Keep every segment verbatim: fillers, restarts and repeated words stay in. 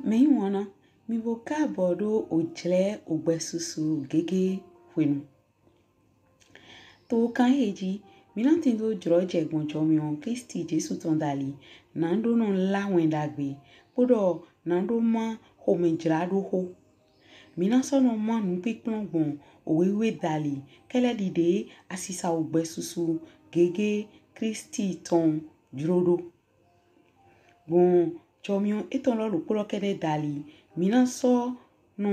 Mɛyiwanna, mì bo kaabɔ ɖo ojlɛ ogbɛsusu gege hwenu. To kan ehe ji, mí na tindo jlɔjɛ gbɔn jɔmiɔn Klisti Jesu tɔn dali, naɖo nɔ lá wɛn ɖagbe, kpoɖɔ naɖo má xomɛjlaɖoxo. Mí na sɔ nɔ má nupinplɔn gbɔn owe wiwe dali, kɛlɛ ɖiɖe asisa ogbɛsusu gege Klisti tɔn jlo ɖo. Gbɔn jɔmiɔn etɔn lɔ ɖokpo lɔ kɛɖɛ dali, mí na sɔ nɔ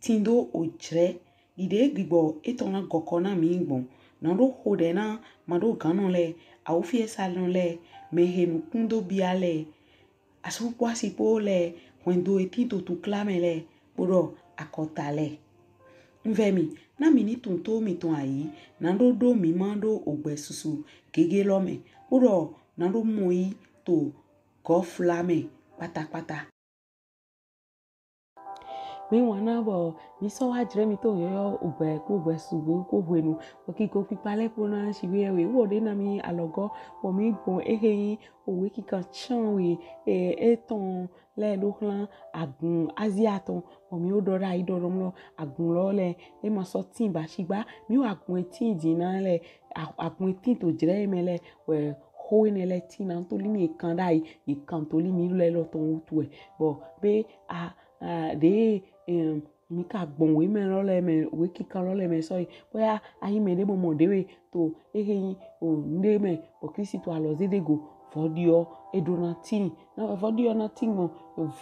tindo ojlɛ ɖiɖe gbigbɔ etɔn na gɔkɔ na mí gbɔn. Naɖo xoɖɛ na maɖoganɔ lɛ, awufiɛsanɔ lɛ, mɛhe nukun do bia lɛ, asu kpo asi kpo lɛ, hwɛndo he tin to tukla mɛ lɛ, kpoɖɔ akɔta lɛ. Un vɛ mì, na mì ni tunwun to mìtɔn ayi, naɖo ɖo mí ma ɖo ogbɛsusu gege lɔ mɛ, kpoɖɔ naɖo mɔyi to gɔfla mɛ kpatakpata. Mɛyiwanna, bɔ mí sɔ wá jlɛ mítɔn yɔyɔ ogbɛ kpo ogbɛsusu kpo hwenu. Bɔ kigo kpikpa lɛ kpo na shiwe wɛ, wɔ ɖe na mí alɔgɔ, bɔ mí gbɔn ehe nyi owe kikan cianwe etɔn lɛ ɖo xlan agun Azia tɔn, bɔ mí wo ɖɔ ɖayi ɖɔ ɖɔ mlɔ agun lɔ lɛ, e ma sɔ tin ba shigba mí wo agun he tin din na lɛ, a- agun he tin to jlɛ he mɛ lɛ wɛ xo enɛ lɛ tin na, toli mí kan ɖayi, e kan toli mí lɛ lɔ tɔn wutu wɛ. Bɔ be a a ɖe em, mí ka gbɔn owe mɛ lɔ lɛ mɛ, owe kikan lɔ lɛ mɛ sɔyi, boya ayi mɛ ɖe mɔ mɔ ɖewe to ehe nyi o nuɖe mɛ, bɔ Klisti to alɔ ze ɖe go, vɔɖiɔ e ɖo na tin. Na vɔɖiɔ na tin gbɔn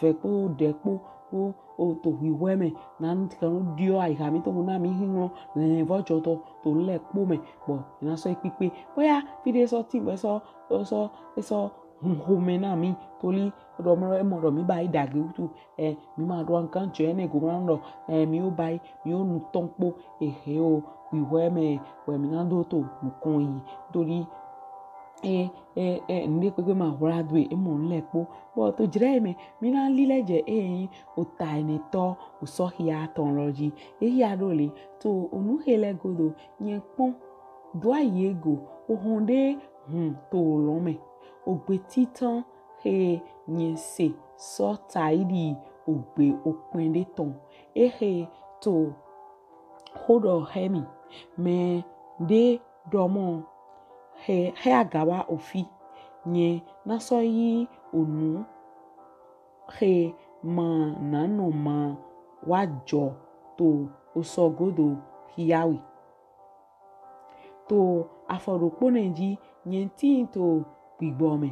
vɛ kpo ɖɛ kpo kpo o to hwihwɛ mɛ, na nu kan ɖiɔ ayiha mítɔn na mí hinhlɔn lɛnvɔjɔtɔ to lɛ kpo mɛ, bɔ na sɔ yi kpikpe. Boya fi ɖe sɔ tin bɔ e sɔ e sɔ e sɔ hun xomɛ na mí, toli ɖɔ mlɔ e mɔ ɖɔ mí ba yi ɖagbe wutu, ɛ mí ma ɖo ankan jɔ enɛ go mlɔ ɖɔ ɛ mí wo ba yi, mí wo nutɔn kpo ehe o hwihwɛ mɛ wɛ mí na ɖo to nukɔn yi, toli e e e nuɖe kpekpe ma hwla do e, e mɔ nu lɛ kpo. Bɔ to jlɛ he mɛ, mí na lilɛ jɛ ehe nyi ota ɛnɛtɔ osɔhia tɔn lɔ ji. E hia ɖo le, to onu he lɛ godo, nyɛ kpɔn, do ayi e go, ohɔn ɖe hun to olɔn mɛ. Ogbe titan he nyɛ se sɔ taidi ogbe okpɛn ɖe tɔn. Ehe to xoɖɔ xɛ mì, mɛɖe ɖɔ mɔ, xe xe aga wa ofi, nyɛ na sɔ yi onu xe ma na nɔ ma wa jɔ to osɔ godo hia we. To afɔ ɖokpo nɛ ji nyɛ tin to gbigbɔ mɛ.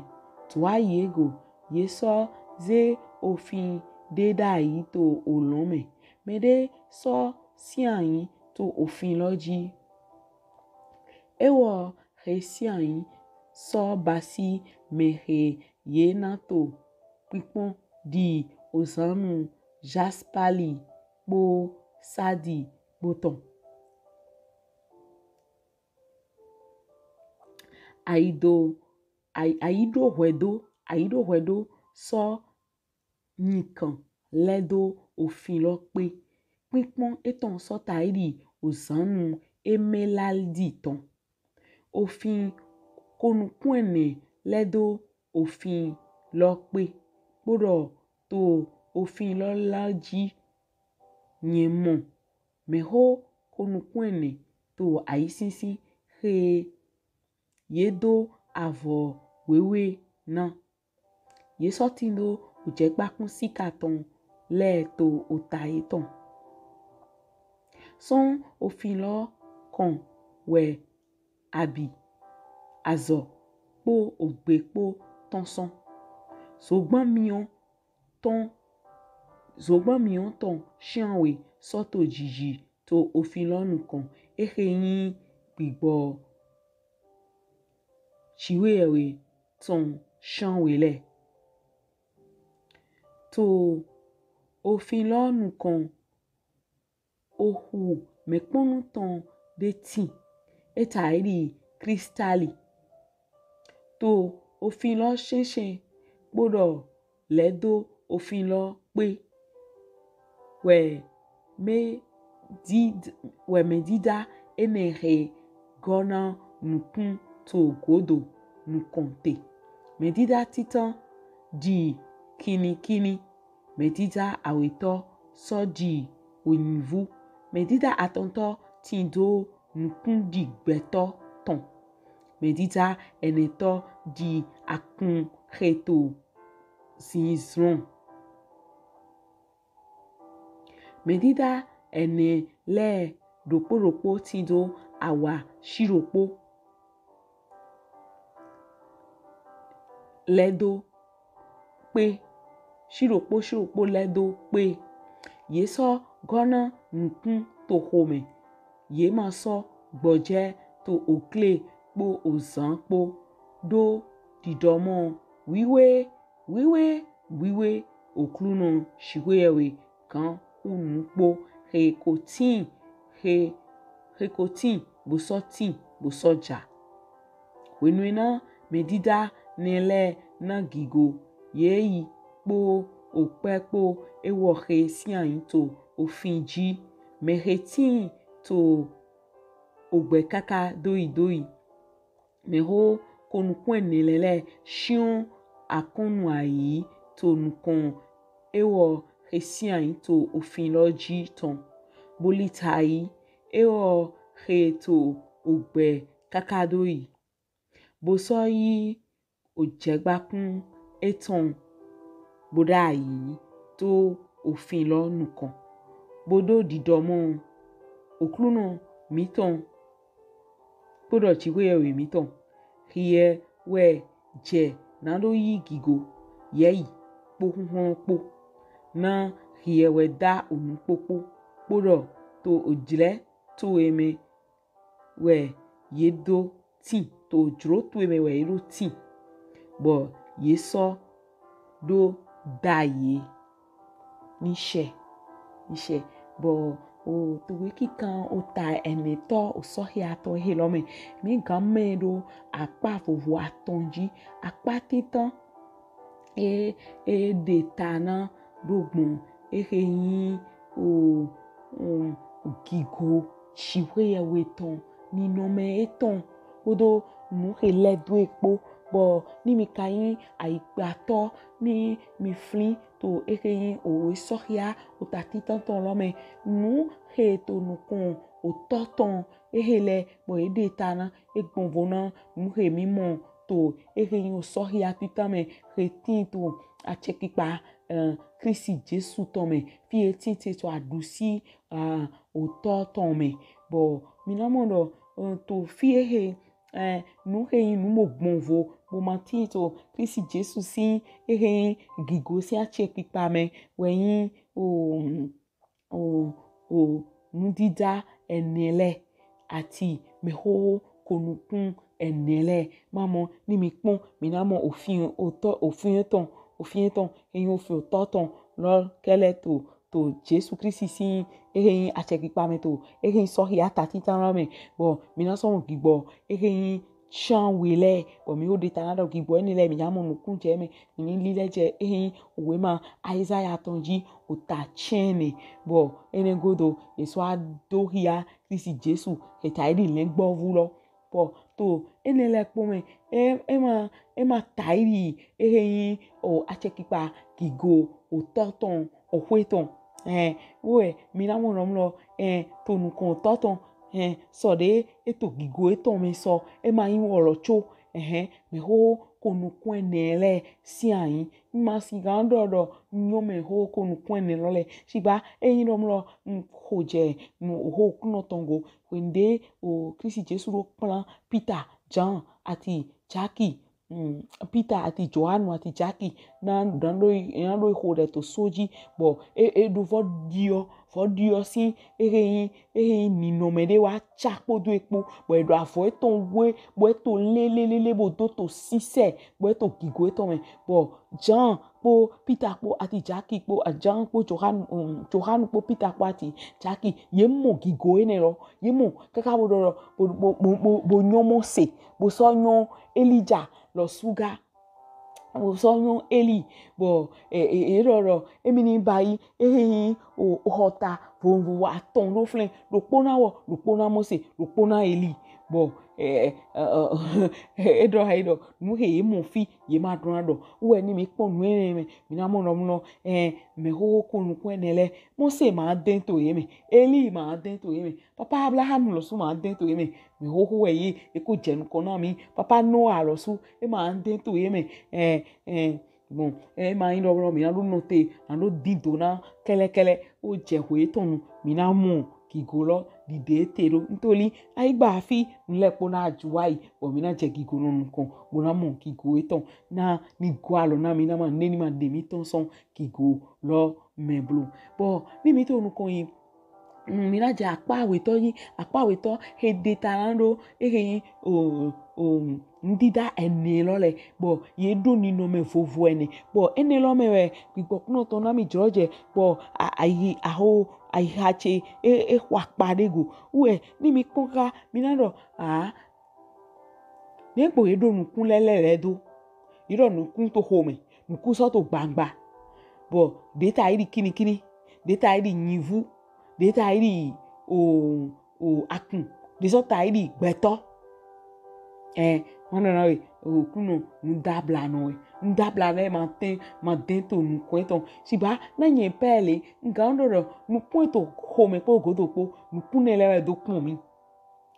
To ayi e go, ye sɔ ze ofin ɖe ɖayi to olɔn mɛ. Mɛɖe sɔ sinai to ofin lɔ ji. Ewɔ xe sinai sɔ basi mɛxe ye na to kpinkpɔn ɖi ozannu jaspali kpo sadi kpo tɔn. Ayido ayi- ayiɖo hwɛdo ayiɖo hwɛdo sɔ nyikan lɛdo ofin lɔ kpe. Kpinkpɔn etɔn sɔ taidi ozannu emelaldi tɔn. Ofin konukun ɛnɛ lɛdo ofin lɔ kpe. Kpoɖɔ to ofin lɔ la ji nyɛ mɔ mɛxo konukun ɛnɛ to ayisinsin xe ye do avɔ wewe na. Ye sɔ tindo ojɛkpakun sika tɔn lɛ to ota yetɔn. Sɔn ofin lɔ kɔn wɛ abi, azɔ kpo ogbe kpo tɔn sɔn. Zogban miɔn tɔn zogban miɔn tɔn shianwe sɔ to jiji to ofin lɔ nukɔn, exe nyi gbigbɔ shiwe yɛwe tɔn shianwe lɛ. To ofin lɔ nukɔn, oxu mɛkpɔnu tɔn ɖe tin, e taidi kristali. To ofin lɔ shɛnshɛn kpoɖɔ lɛdo ofin lɔ kpe wɛ mɛdida wɛ mɛdida enɛ xe gɔ na nukun to godo nukɔn te. Mɛdida titan ɖi kinnikinni. Mɛdida awetɔ sɔ ɖi wonyinvu. Mɛdida atɔntɔ tindo nukunɖigbɛtɔ tɔn. Mɛdida ɛnɛtɔ ɖi akun xe to zinzlɔn. Mɛdida ɛnɛ lɛ ɖokpo ɖokpo tindo awa shiɖokpo lɛdo kpe, shiɖokpo shiɖokpo lɛdo kpe. Ye sɔ gɔna nukun to xomɛ. Ye ma sɔ gbɔjɛ to okle kpo ozan kpo ɖo ɖiɖɔ mɔ, wiwe, wiwe, wiwe, Oklunɔ Jixweyɛwe gan xunu kpo, xe ko tin, xe, xe ko tin bo sɔ tin bo sɔ ja. Hwenuena mɛdida nɛ lɛ na gigo, ye yi kpo okpɛ kpo ewɔ xe sinai to ofin ji. Mɛ xe tin to ogbɛ kaka doyi doyi. Mɛxo konukun ɛnɛ lɛ lɛ shiɔn akɔnnu ayi to nukɔn ewɔ xe sinai to ofin lɔ ji tɔn. Bo li ta yi ewɔ xe to ogbɛ kaka doyi. Bo sɔ yi ojɛgbakun etɔn bo ɖayi to ofin lɔ nukɔn, bo ɖo ɖiɖɔ mɔ, Oklunɔ mitɔn kpoɖɔ Jixweyɛwe mitɔn, hiɛ wɛ jɛ nado yi gigo, yɛyi kpo huhlɔn kpo. Na hiɛ wɛ da onu kpokpo, kpoɖɔ to ojlɛ towe mɛ wɛ ye do tin, to ojlo towe mɛ wɛ ye do tin, bɔ ye sɔ ɖo da ye. Nishɛ, nishɛ, bɔ o towe kikan ota ɛnɛtɔ osɔxiatɔ ehe lɔ mɛ, mi gan mɛ ɖo akpa vovo atɔn ji. Akpa titan e, e ɖe ta na ɖo gbɔn exe nyi o, o gigo Jixweyɛwe tɔn, ninɔmɛ etɔn kpoɖo nu xe lɛdo e kpo, bɔ ni mi ka nyi ayigbatɔ, ni mi flin to exe nyi owe sɔxia ota titan tɔn lɔ mɛ, nu xe to nukɔn otɔ tɔn exe lɛ bɔ e ɖe ta na, e gbɔnvo na nu xe mi mɔ to exe nyi osɔxia titan mɛ, xe tin to acɛkpikpa, eh, Klisti Jesu tɔn mɛ, fi e tin te to aɖusi, ah, otɔ tɔn mɛ. Bɔ mi na mɔ ɖɔ, eh, to fi exe, eh, nu xe nyi nu mo gbɔnvo bo ma tin to Klisti Jesu sin exe nyi gigo sin acɛkpikpa mɛ wɛ nyi o, o, o nudida ɛnɛ lɛ ati mɛxoxo konukun ɛnɛ lɛ. Ma mɔ ni mi kpɔn, mi na mɔ ofin otɔ, ofin etɔn, ofin etɔn, enyi ofin otɔ tɔn lɔ kɛlɛ to, to Jesu Klisti sin exe nyi acɛkpikpa mɛ, to exe nyi sɔxia ta titan lɔ mɛ, bɔ mi na sɔ mɔ gigbɔ exe nyi can we lɛ, bɔ mi wo ɖe ta na ɖɔ gigbɔ enɛ lɛ mi na mɔ nukun jɛ mɛ, mi ni lilɛ jɛ exe nyi owema Isaya tɔn ji ota cɛnɛ, bɔ enɛ godo ye sɔ wa do xia Klisti Jesu xe ta yi ɖi lɛngbɔvu lɔ. Bɔ to enɛ lɛ kpo mɛ, e, e ma, e ma ta yi ɖi exe nyi o acɛkpikpa gigo otɔ tɔn, oxwe tɔn. Ɛn, wɛ mi na mɔ nɔ mlɔ, ɛn, to nukɔn otɔ tɔn, ɛn, sɔ ɖe e to gigo etɔn mɛ sɔ, e ma nyi wɔlɔ co, ɛhɛn, mɛxoxo konukun ɛnɛ lɛ sin anyi. N ma sigan ɖɔ ɖɔ nyɔ mɛxoxo konukun ɛnɛ lɔ lɛ. Shigba enyi ɖɔ mlɔ n xo jɛ nu oxo Oklunɔ tɔn go. Hwenu ɖe o Klisti Jesu ɖo kplan Pita, Jan ati Jaki, mm, Pita ati Johanu ati Jaki na, na ɖo, na ɖo xo ɖe to so ji, bɔ e, e ɖo vɔ ɖiɔ, vɔ ɖiɔ sin exe nyi, exe nyi ninɔmɛ ɖe wa ca kpodo e kpo, bɔ e ɖo avɔ etɔn we, bɔ e to lelelele bo do to sisɛ, bɔ e to gigo etɔn mɛ, bɔ Jan kpo Pita kpo ati Jaki kpo, a, Jan kpo Johanu, um, Johanu kpo Pita kpo ati Jaki, ye mɔ gigo enɛ lɔ, ye mɔ kaka bo ɖɔ ɖɔ bo, bo, bo, bo, bo nyɔ Mose, bo sɔ nyɔ Elija lɔ suga, bo sɔ nyɔ Eli, bɔ e, e, e ɖɔ ɖɔ emi ni ba yi, exe nyi o, o xɔta vovovo atɔn ɖo flɛn, ɖokpo na wɔ, ɖokpo na Mose, ɖokpo na Eli, Bɔ e e e ɖɔ ha yi ɖɔ nu he ye mɔ fi ye ma ɖo na ɖɔ. Wɛ ni mi kpɔn nu enɛ mɛ, mi na mɔ nɔ mlɔ e mɛ xoxo ko nukun enɛ lɛ. Mose ma dɛn to ye mɛ, Eli ma dɛn to ye mɛ, papa Abraham lɔsu ma dɛn to ye mɛ. Mɛ xoxo wɛ ye, e ko jɛ nukɔn na mi. Papa Noa lɔsu e ma dɛn to ye mɛ. E e Bon, e ma yin ɖɔ mi na ɖo nɔte, na ɖo dindo na kɛlɛkɛlɛ. O jɛ xwe etɔn nu, mi na mɔ gigo lɔ ɖiɖe te ɖo. Ntoli ayigba fi nu lɛ kpo na juwayi, bɔ mi na jɛ gigo nɔ nukɔn, bo na mɔ gigo etɔn. Na ni gɔ alɔ na mi, na ma nɛ ni ma ɖe mi tɔn sɔn gigo lɔ mɛ blo. Bɔ ni mi to nukɔn yi, mm, mi na jɛ akpa awetɔ yi, akpa awetɔ he ɖe ta na ɖo ehe yin o o nudida enɛ lɔ lɛ, bɔ ye ɖo ninɔmɛ vovo enɛ. Bɔ enɛ lɔ mɛ wɛ gbigbɔ kunɔ tɔn na mi jlɔ jɛ, bɔ a- ayi aho ayiha ce e e xɔ akpa ɖe go. Wɛ ni mi kpɔn xa, mi na ɖɔ a ne gbo ye ɖo nukun lɛlɛ lɛ do, ye ɖɔ nukun to xomɛ, nukun sɔ to gbangba, bɔ ɖe ta yi ɖi kinikini, ɖe ta yi ɖi nyivu, ɖe ta yi ɖi o o akun, ɖe sɔ ta yi ɖi gbɛtɔ. Ɛ, ma nɔ na we o kunɔ nudabla nɔ we. Nudabla lɛ ma tɛn ma dɛn to nukun etɔn. Sigba na nyɛ pɛ le, n gan ɖɔ ɖɔ nukun eto xomɛ kpo godo kpo, nukun nɛ lɛ wɛ do kpɔn mi.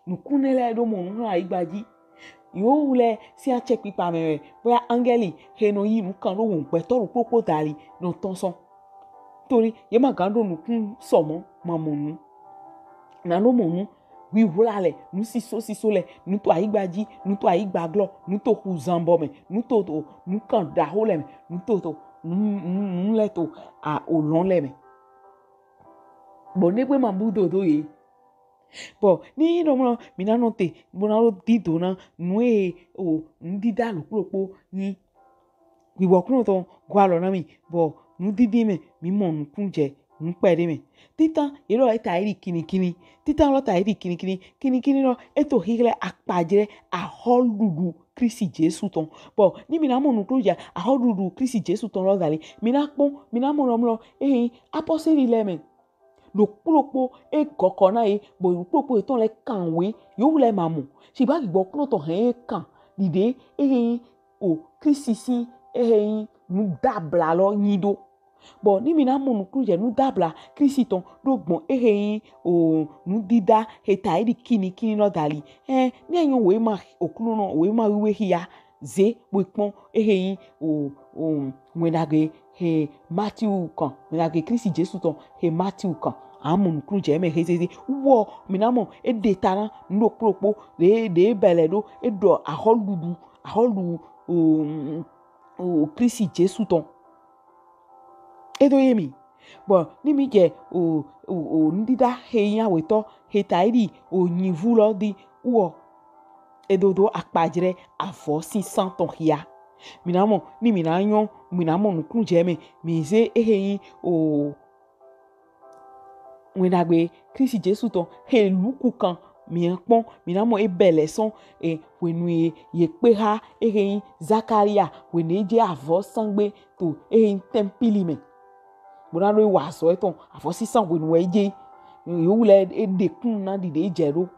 Nukun nɛ lɛ ɖo mɔ nu hlan ayigba ji. Yewu lɛ sin acɛkpikpa mɛ wɛ, boya angɛli he nɔ yi nukan ɖo wɔn gbɛtɔ ɖokpo kpo dali nɔ tɔn sɔn. Tori ye ma gan ɖo nukun sɔmɔ ma mɔ nu. Na ɖo mɔ nu hwihwla lɛ, nu siso siso lɛ, nu to ayigba ji, nu to ayigba glɔ, nu to xu zanbɔ mɛ, nu to to nukan ɖaxo lɛ mɛ, nu to to nu nu nu lɛ to a olɔn lɛ mɛ. Bɔ ne gbe ma bu dodo ye. Bɔ ni yi nɔ mlɔ mi na nɔte, bo na ɖo dindo na nu e o nudida ɖokpo ɖokpo yin. Gbigbɔ kunɔ tɔn gɔ alɔ na mi, bɔ nudidi mɛ mi mɔ nukun jɛ nu kpɛɖe mɛ. Titan ye ɖɔ e ta yi ɖi kinikini. Titan lɔ ta yi ɖi kinikini. Kinikini lɔ e to xixlɛ akpajlɛ ahɔluɖuɖu Kristi Jesu tɔn. Bɔ ni mi na mɔ nukun jɛ ahɔluɖuɖu Kristi Jesu tɔn lɔ dali, mi na kpɔn, mi na mɔ nɔ mlɔ ehe yin apɔsɛli lɛ mɛ ɖokpo ɖokpo e gɔkɔ na ye, bɔ ɖokpo ɖokpo yetɔn lɛ kanwe, yewu lɛ ma mɔ. Sigba gbigbɔ kunɔ tɔn hɛn ye kan ɖiɖe ehe yin o Kristi sin ehe yin nudabla lɔ nyi ɖo. Bɔ ni mi na mɔ nukun jɛ nudabla Kristi tɔn ɖo gbɔn ehe yin o nudida he ta yi ɖi kinikini lɔ dali. Ɛ, ni a nyɔ wema Oklunɔ, wema wiwe xia ze bo kpɔn ehe yin o o wɛnɖagbe he Matiu kan, wɛnɖagbe Kristi Jesu tɔn he Matiu kan. A mɔ nukun jɛ mɛ he zeze. Wɔ mi na mɔ e ɖe ta na nu ɖokpo ɖokpo ɖe ɖe bɛlɛ ɖo e ɖɔ ahɔluɖuɖu ahɔlu o o Kristi Jesu tɔn. E do ye mi. Bɔ ni mi jɛ o o o nudida he yin awetɔ he ta yi ɖi o nyivu lɔ di wɔ e do do akpajlɛ avɔ sinsan tɔn xia. Mi na mɔ ni mi na nyɔ mi na mɔ nukun jɛ mɛ mi ze ehe yin o wɛnɖagbe Kristi Jesu tɔn he Luku kan mi kpɔn mi na mɔ e bɛlɛ sɔn e hwenu ye ye kpe ha ehe yin Zakaria hwenu e je avɔ sangbe to ehe yin tɛmpili mɛ. Bo na ɖo e wa azɔ etɔn avɔ sinsan hwenu wɛ e je. Yewu lɛ e ɖe kun na ɖiɖe e jɛ ɖo.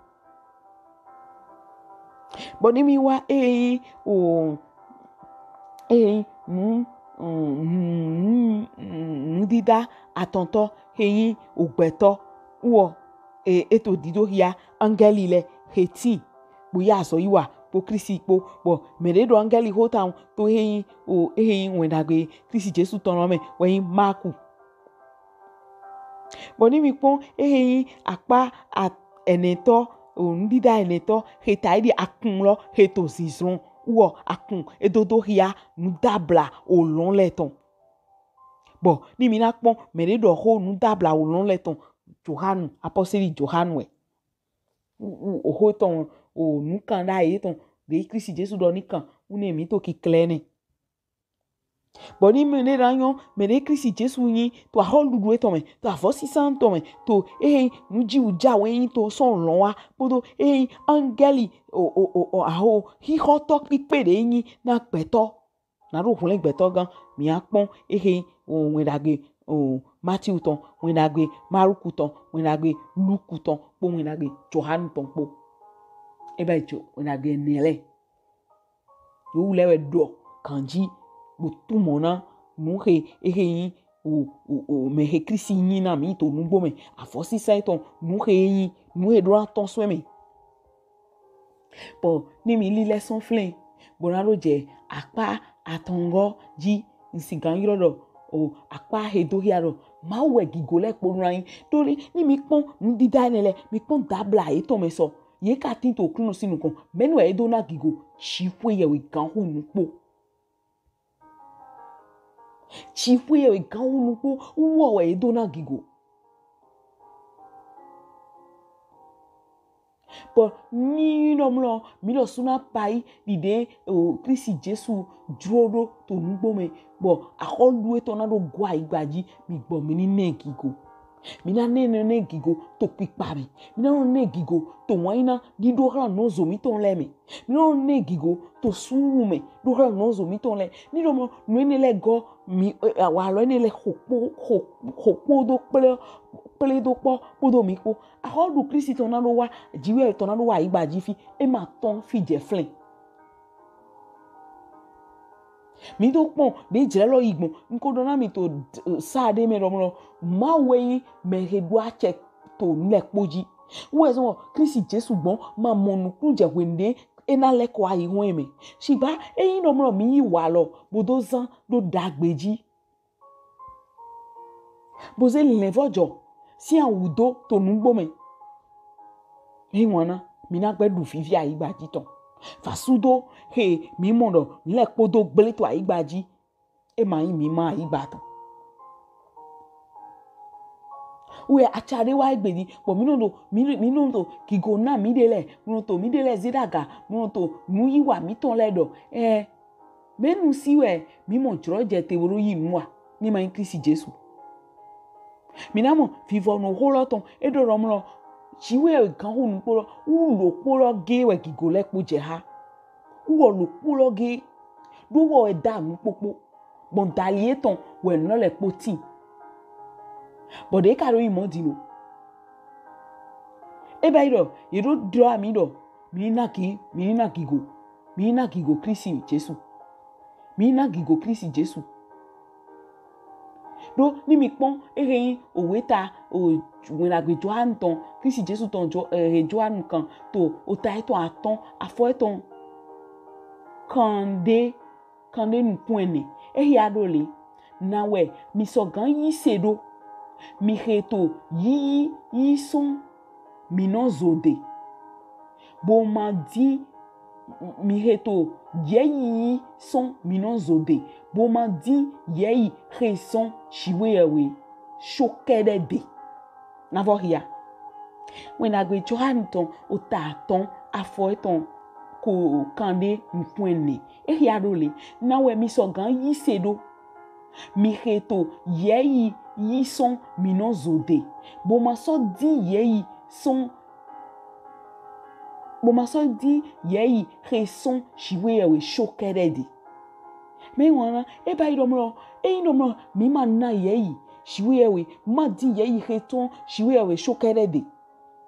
Bɔ ni mi wa ehe yin o ehe yin nu nu nu nudida atɔntɔ he yin o gbɛtɔ wɔ e e to dido xia angɛli lɛ he tin bo yi azɔ yi wa kpo Kristi kpo. Bɔ mɛ ɖe ɖɔ angɛli xo tawun to ehe yin o ehe yin wɛnɖagbe Kristi Jesu tɔn lɔ mɛ wɛ yin Maku. Bɔ ni mi kpɔn ehe yin akpa a- ɛnɛtɔ o nudida ɛnɛtɔ he ta yi ɖi akun lɔ he to zinzlɔn wɔ akun e do do xia nudabla olɔn lɛ tɔn. Bɔ ni mi na kpɔn mɛ ɖe ɖɔ xo nudabla olɔn lɛ tɔn Johanu, apɔsɛli Johanu wɛ. Oxo tɔn o nukan ɖayi tɔn ɖe Kristi Jesu ɖɔ ni kan wu nɛ mi to kiklɛ nɛ. Bɔ ni mɛ ɖe na nyɔ mɛ ɖe Kristi Jesu yin to ahɔluɖuɖu etɔn mɛ to avɔ sinsan tɔn mɛ to ehe nujiwu ja wɛ yin to sɔn lɔn wa kpodo ehe angɛli o o o o aho xixɔtɔ kpikpe ɖe yin na gbɛtɔ. Na ɖo hwlɛn gbɛtɔ gan mi a kpɔn ehe o wɛnɖagbe o Matiu tɔn, wɛnɖagbe Maluku tɔn, wɛnɖagbe Luku tɔn kpo wɛnɖagbe Johanu tɔn kpo. E ba jo, o na ge ne le. Yo wu lɛ wɛ ɖɔ kanji bo tu mɔ na nu he ehe nyi o o o mɛ he Kristi nyi na mi to nugbo mɛ, afɔsisa etɔn nu he nyi nu he ɖo na tɔn sɔɛ mɛ. Bɔ ni mi li lɛ sɔn flɛn bo na ɖo jɛ akpa atɔngɔ ji, n sigan ylɔ ɖɔ o akpa he do hia ɖɔ Mawu wɛ gigo lɛ kpo ɖo na nyi. Ɖo ni mi kpɔn nudida enɛ lɛ, mi kpɔn dabla yetɔn mɛ sɔ. Ye ka tin to Oklunɔ sin nukɔn, mɛnu wɛ e do na gigo? Jixwe yɛwhe gan hu nukpo. Jixwe yɛwhe gan hu nukpo, uwɔ wɛ e do na gigo. Bɔ ni nɔ mlɔ mi lɔ suna payi ɖiɖe o Kristi Jesu jlo ɖo to nugbo mɛ, bɔ axɔlu etɔn na ɖo gɔ ayigba ji, mi gbɔ mi ni nɛ gigo. Mi na nɛ nɛ nɛ gigo to kpikpa mɛ. Mi na nɔ nɛ gigo to wanyina ɖiɖo hlan nɔzo mitɔn lɛ mɛ. Mi na nɔ nɛ gigo to suuru mɛ ɖo hlan nɔzo mitɔn lɛ. Ni ɖɔ mɔ nu enɛ lɛ gɔ mi, e, awalɔ enɛ lɛ xokpo xo xokpo do kple kple do kpɔ kpodo mi kpo. Axɔlu Kristi tɔn na ɖo wa, Jixwe tɔn na ɖo wa ayigba ji fi, e ma tɔn fi jɛ flɛn. Mi do kpɔn ɖe jlɛ lɔ yi gbɔn. N ko ɖɔ na mi to sa ɖe mɛ ɖɔ mlɔ Mawu wɛ nyi mɛ he ɖo acɛ to lɛ kpo ji. Wɛ zɔn Kristi Jesu gbɔn ma mɔ nukun jɛ hwenu ɖe e na lɛkɔ ayi hɔn mɛ. Shigba eyin ɖɔ mlɔ mi yi walɔ bo do zan ɖo ɖagbe ji. Bo ze lɛnvɔ jɔ sin awudo to nugbo mɛ. Eyin wana mi na gbɛ ɖu vivi ayigba ji tɔn. Vasudo he mi mɔ ɖɔ lɛ kpodo gble to ayigba ji. E ma nyi mi ma ayigba tɔn. Wɛ aca ɖe wa egbe di, bɔ mi nɔ to mi mi nɔ to gigo na mi ɖe lɛ, mi nɔ to mi ɖe lɛ ze ɖaga, mi nɔ to nu yi wa mi tɔn lɛ ɖɔ. Ɛ Mɛnu si wɛ mi mɔ jlɔ jɛ te bo ɖo yi nu wa, ni ma nyi Kristi Jesu? Mi na mɔ vivɔnu xo lɔ tɔn, e ɖɔ ɖɔ mlɔ Jixwe wɛ gan hu nukpo lɔ, wu ɖokpo lɔ ge wɛ gigo lɛ kpo jɛ ha. Wu wɔ ɖokpo lɔ ge ɖo wɔ wɛ da nu kpokpo. Gbɔn dali etɔn wɛ nɔ lɛ kpo tin. Bɔ ɖe ka ɖo yi mɔ di no. E ba yi ɖɔ ye ɖo ɖɔ ami ɖɔ mi ni na gi mi ni na gigo mi ni na gigo Kristi Jesu. Mi ni na gigo Kristi Jesu. Ɖo ni mi kpɔn ehe nyi oweta o wɛnɖagbe Johanu tɔn, Kristi Jesu tɔn jo ehe Johanu kan to ota etɔn atɔn afɔ etɔn kanɖe kanɖe nukun ɛnɛ. Ehe a ɖo le na wɛ mi sɔgan yi se ɖo. Mi he to yiyi yi sɔn mi nɔ zo de. Bo ma di mi he to yɛyi yi sɔn mi nɔ zo de. Bo ma di yɛyi he sɔn Jixwe yɛwhe sokɛɖɛ de. Na vɔ hia. Wɛnɖagbe Johanu tɔn ota atɔn afɔ etɔn ko kanɖe nukun ɛnɛ. Ehe a ɖo le na wɛ mi sɔgan yi se ɖo. Mi he to yɛyi yi sɔn mi nɔ zo de. Bo ma sɔ di yɛyi sɔn bo ma sɔ di yɛyi he sɔn Jixwe yɛwhe sokɛɖɛ de. Mɛ wana e ba yi ɖɔ mlɔ, eyin ɖɔ mlɔ mi ma na yɛyi Jixwe yɛwhe, ma di yɛyi he tɔn Jixwe yɛwhe sokɛɖɛ de.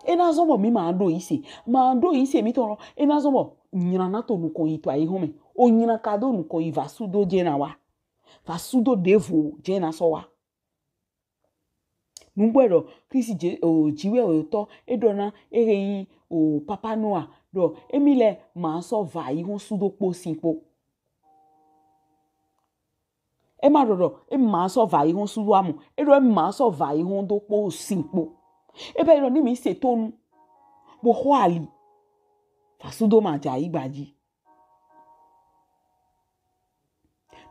E na zɔn bɔ mi ma ɖo yi se, ma ɖo yi se mi tɔn lɔ, e na zɔn bɔ nyina na to nukɔn yi to ayi hɔn mɛ. O nyina ka do nukɔn yi vasudo jɛ na wa. Vasudo ɖevo jɛ na sɔ wa. Nugbo ɖɔ Kristi je o Jixwe yɛwhe tɔ e ɖɔ na ehe nyi o papa Noa ɖɔ emi lɛ ma sɔ va yi hɔn sudo kpo sin kpo. E ma ɖɔ ɖɔ e ma sɔ va yi hɔn sudo amɔ. E ɖɔ e ma sɔ va yi hɔn do kpo sin kpo. E bɛ ɖɔ ni mi se tonu bo xɔ ali. Vasudo ma ja yi gbaji.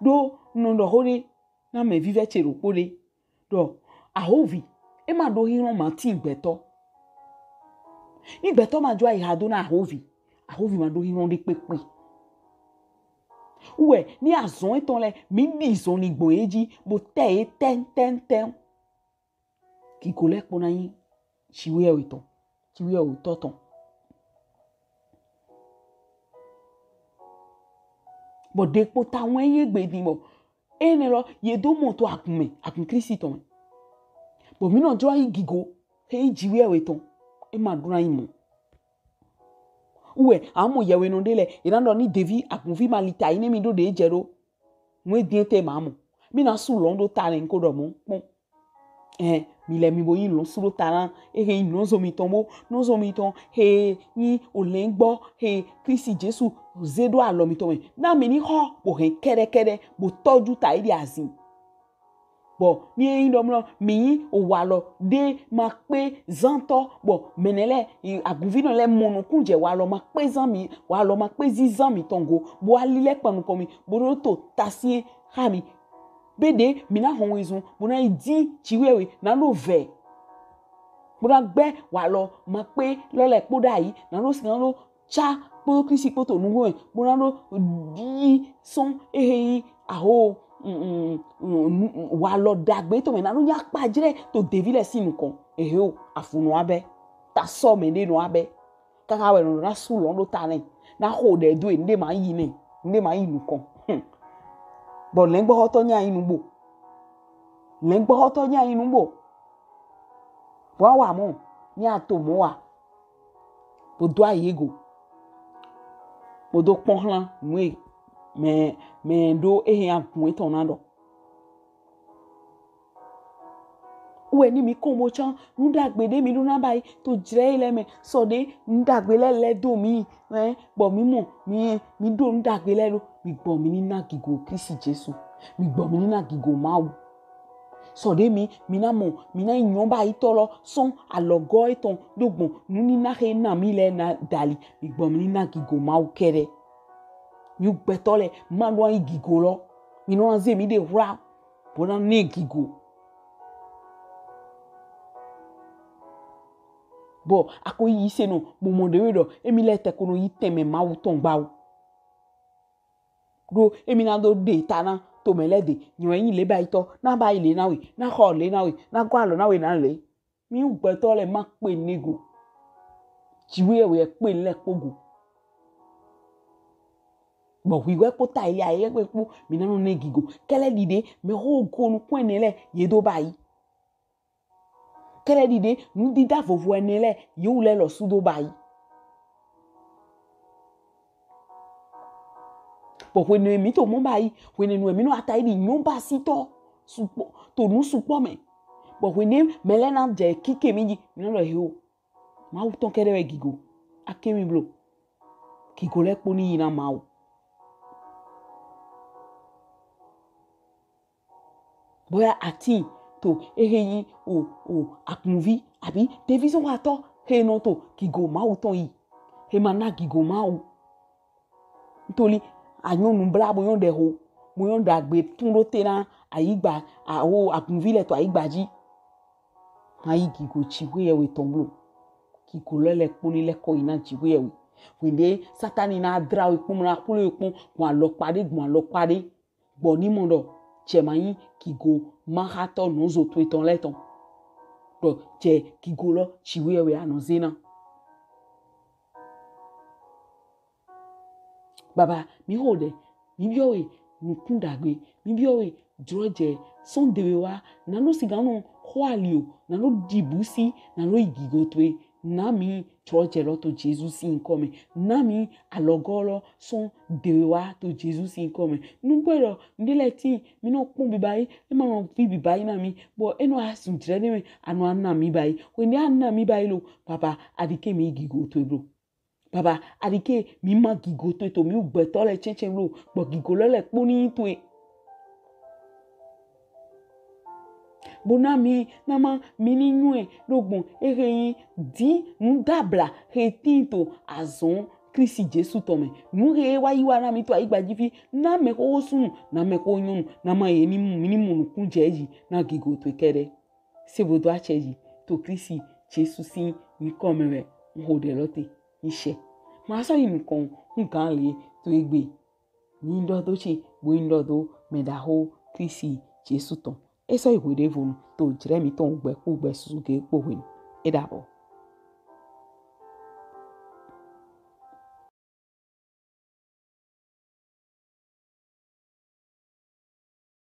Ɖo nɔ ɖɔ xo ɖe na mɛ vivɛ ce ɖokpo ɖe ɖɔ ahovi e ma ɖo hihɔn ma tin gbɛtɔ. Ni gbɛtɔ ma jo ayi ha do na ahovi, ahovi ma ɖo hihɔn ɖe kpekpe. Wɛ ni azɔn etɔn lɛ mi ɖi zɔn ni gbɔn ye ji bo tɛ ye tɛntɛntɛn. Gigo lɛ kpo na nyi Jixwe yɛwhe tɔn, Jixwe yɛwhe tɔ tɔn. Bɔ ɖekpo ta wɛn ye gbe din bɔ enɛ lɔ ye do mɔ to agun mɛ, agun Kristi tɔn mɛ. Bɔ mi nɔ jlo yi gigo he nyi Jixwe yɛwhe tɔn, e ma ɖo na nyi mɔ. Uwɛ, amɔ yɛwhenɔ ɖe lɛ, e na ɖɔ ni ɖevi agunvi ma li ta yi ne mi ɖo ɖe jɛ ɖo. Nu e din te ma mɔ. Mi na su lɔn ɖo ta lɛ nko ɖɔ mɔ kpɔn. Ɛn, mi lɛ mi bo yi lɔn su ɖo ta na, ehe yi nɔzo mitɔn bo, nɔzo mitɔn, he yi olɛn gbɔ, he Kristi Jesu ze ɖo alɔ mitɔn mɛ. Na mi ni xɔ bo hɛn kɛɖɛkɛɖɛ, bo tɔju ta yi ɖi azin. Bɔ ni e yin ɖɔ mlɔ mi yin owalɔ ɖe ma kpe zantɔ, bɔ mɛnɛ lɛ, agunvinɔ lɛ mɔ nukun jɛ walɔ ma kpe zan mi, walɔ ma kpe zizan mitɔn go, bo ali lɛ kpan nukɔn mi, bo ɖo to tasiɛn xa mi. Be ɖe mi na hɔn wezun, bo na yi din Jiwheyɛwhe na ɖo vɛ, bo na gbɛ walɔ ma kpe lɔ lɛ kpo ɖayi, na ɖo si na ɖo tsa kpo Kristi kpo to nugo mɛ, bo na ɖo yi sɔn ehe yi aho, mm, mm, mm, mm, walɔ ɖagbe tɔn mɛ, na ɖo nya kpajlɛ to ɖevi lɛ sin nukɔn. Ehe o, afu nɔ abɛ, ta sɔ mɛ ɖe nɔ abɛ. Kaka wɛ nɔ na su lɔn ɖo ta nɛ, na xo ɖɛ do e, nɖe ma yi nɛ, nɖe ma yi nukɔn. Hmm. Bɔ lɛngbɔxɔtɔ nya yi nugbo. Lɛngbɔxɔtɔ nya yi nugbo. Bɔ awa mɔ, ni a to mɔ wa. Bo do ayi go. Bo do kpɔn hlan nu e mɛ, mɛ ɖo ehe agun etɔn na ɖɔ. Wɛ ni mi kɔn bo tsan nu ɖagbe ɖe mi ɖo na ba yi to jlɛ yi lɛ mɛ, sɔ ɖe nu ɖagbe lɛ lɛ do mi, ɛ, bɔ mi mɔ mi, mi ɖo nu ɖagbe lɛ ɖo, mi gbɔ mi ni na gigo Kristi Jesu, mi gbɔ mi ni na gigo Mawu. Sɔ ɖe mi, mi na mɔ, mi na yi nyɔn ba yi tɔ lɔ sɔn alɔgɔ etɔn ɖo gbɔn nu ni na xe na mi lɛ na dali, mi gbɔ mi ni na gigo Mawu kɛɖɛ. Mi gbɛtɔ lɛ ma ɖo ayi gigo lɔ, mi nɔ aze mi ɖe hwla, bo na nɛ gigo. Bɔ a ko yi se nɔ, bo mɔ ɖewe ɖɔ emi lɛ tɛ ko nɔ yi tɛnmɛ Mawu tɔn gbawo. Ɖo emi na do ɖe ta na tomɛ lɛ de, nyɔ enyi le ba yi tɔ, na ba yi le na we, na xɔ le na we, na gɔ alɔ na we na le. Mi gbɛtɔ lɛ ma kpe ne go. Jiwheyɛwhe kpe lɛ kpo go. Bɔ hwiwɛ kpo ta yi ayɛ kpe kpo, mi na nɔ nɛ gigo. Kɛlɛ ɖiɖe mɛ xo go nukun ɛnɛ lɛ ye do ba yi. Kɛlɛ ɖiɖe nudida vovo ɛnɛ lɛ yewu lɛ lɔsu do ba yi. Bɔ hwenɛ mi to mɔ ba yi, hwenɛ nu mi nɔ ata yi ɖi nyɔn ba si tɔ sukpɔ, to nu sukpɔ mɛ. Bɔ hwenɛ mɛ lɛ na jɛ kike mi ji, mi na ɖɔ he o. Mawu tɔn kɛɖɛ wɛ gigo. Ake mi blo. Gigo lɛ kpo ni yi na Mawu. Boya atin to ehe yi o, o akunvi abi ɖevizɔnwatɔ he nɔ to gigo Mawu tɔn yi. He ma na gigo Mawu. Ntoli anyɔnu bla bo yɔn ɖe ho, bo yɔn ɖagbe tun ɖo te na ayigba, aho akunvi lɛ to ayigba ji. Ma yi gigo Jiwheyɛwhe tɔn blo. Gigo lɛ lɛ kpo ni lɛ kɔ yi na Jiwheyɛwhe. Hwenɛ Satani na dra we kpɔn, na kplo we kpɔn, gbɔn alɔkpa ɖe, gbɔn alɔkpa ɖe. Gbɔ ni mɔ ɖɔ jɛ ma yi gigo ma xa tɔ nɔzo to etɔn lɛ tɔn. Ɖɔ jɛ gigo lɔ Jiwheyɛwhe anɔ ze na. Baba, mi xo ɖɛ, mi biɔ we nukun ɖagbe, mi biɔ we jlɔjɛ sɔn dewe wa, na nɔ sigan nɔ xɔ ali o, na nɔ ɖibu si, na nɔ yi gigo towe, na mi jlɔjɛ lɔ to Jesu sin nkɔ mɛ, na mi alɔgɔ lɔ sɔn dewe wa to Jesu sin nkɔ mɛ. Nugbo ɖɔ nɖe lɛ tin, mi nɔ kpɔn biba yi, e ma nɔ vi biba yi na mi, bɔ e nɔ asun jlɛ ɖe mɛ, a nɔ ana mi ba yi, hwenɛ a na mi ba yi lo, Baba, a ɖike mi yi gigo towe blo. Baba, a ɖike mi ma gigo towe to mi gbɛtɔ lɛ cɛncɛn blo, bɔ gigo lɔ lɛ kpo ni towe. Bo na mi, na ma mi ni nyɔnɛn ɖo gbɔn ehe yin di nu dabla he tin to azɔn Kristi Jesu tɔn mɛ. Nu he wa yi wa na mi to ayigba ji fi, na mɛ xoxo sunnu, na mɛ xoxo nyɔnu, na ma ye ni mu, mi ni mɔ nukun jɛ ji, na gigo towe kɛɖɛ. Se bo do acɛ ji to Kristi Jesu sin nyikɔ mɛ wɛ n xo ɖɛ lɔ te. Ni shɛ. Ma sɔ yi nukɔn n gan le to egbe. Ni n ɖɔ do ce bo n ɖɔ do mɛ ɖaxo Kristi Jesu tɔn. E sɔ yi hweɖevonu to jlɛ mitɔn gbɛ kpo gbɛ susu ge kpo hwenu. E ɖabɔ.